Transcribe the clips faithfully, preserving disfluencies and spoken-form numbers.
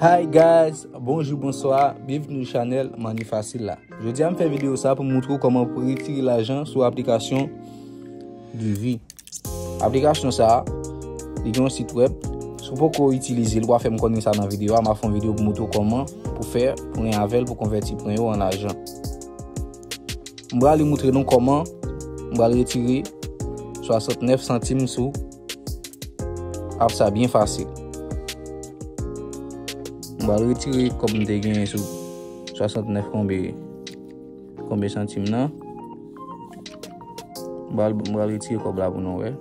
Hi guys, bonjou, bonswa, byenvini sou chanèl Money Facile la. Jodi a m fè videyo sa pou m moutre w kòman pou retire lajan sou aplikasyon Givi. Aplikasyon sa a, li gen yon sit wèb. Si w poko itilize l, w a fè m konnen sa nan videyo a, m a fè yon videyo pou moutre w kòman pou fè pwen avè l pou konvèti pwen yo an lajan. M pral moutre nou kòman m pral retire swasantnèf santim sou app sa byen fasil. M pral retire kòb m te genyen sou swasantnèf konbe, konbe santim nan. M pral, m pral retire kòb la pou nou wè.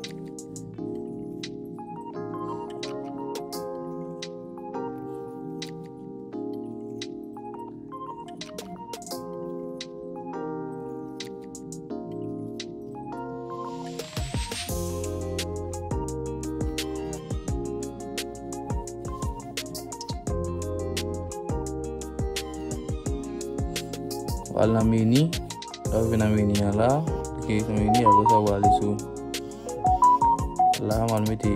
W al nan meni. Lè w rive nan meni an la, w klike sou meni, apre sa w ale sou la, m al mete.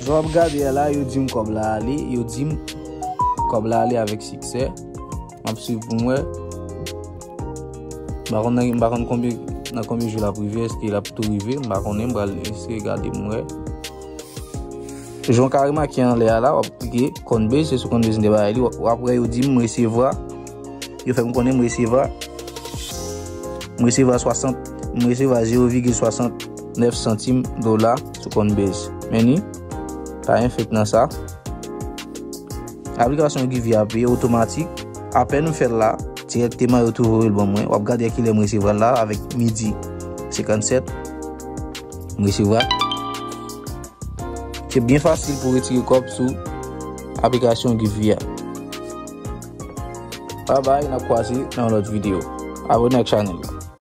Jan w ap gade a la, yo di m kòb la ale, yo di m kòb la ale avèk siksè. M ap swiv pou m wè. M pa konn nan, m pa konn konbyen, nan konbyen jou l ap rive, èske l ap tou rive, m pa konnen, m pral eseye gade m wè. Jan w ka remake anlè a la, w ap klike Coinbase, se sou Coinbase m te bay li, w ap, w ap wè yo di m m resevwa, yo fè m konnen m resevwa, m resevwa swasant, m resevwa zewo vigil swasantnèf santim dola sou Coinbase. Men ni, pa anyen fake nan sa. Aplikasyon Givi a peye otomatik. Apèn m fè l la, dirèkteman yo tou voye l ban mwen. W ap gade a kilè m resevwa l la avèk midi senkannsèt. M resevwa. Se byen fasil pou retire kòb sou aplikasyon Givi a. Bye bye, n ap kwaze nan yon lòt videyo. Abòne ak chanèl la.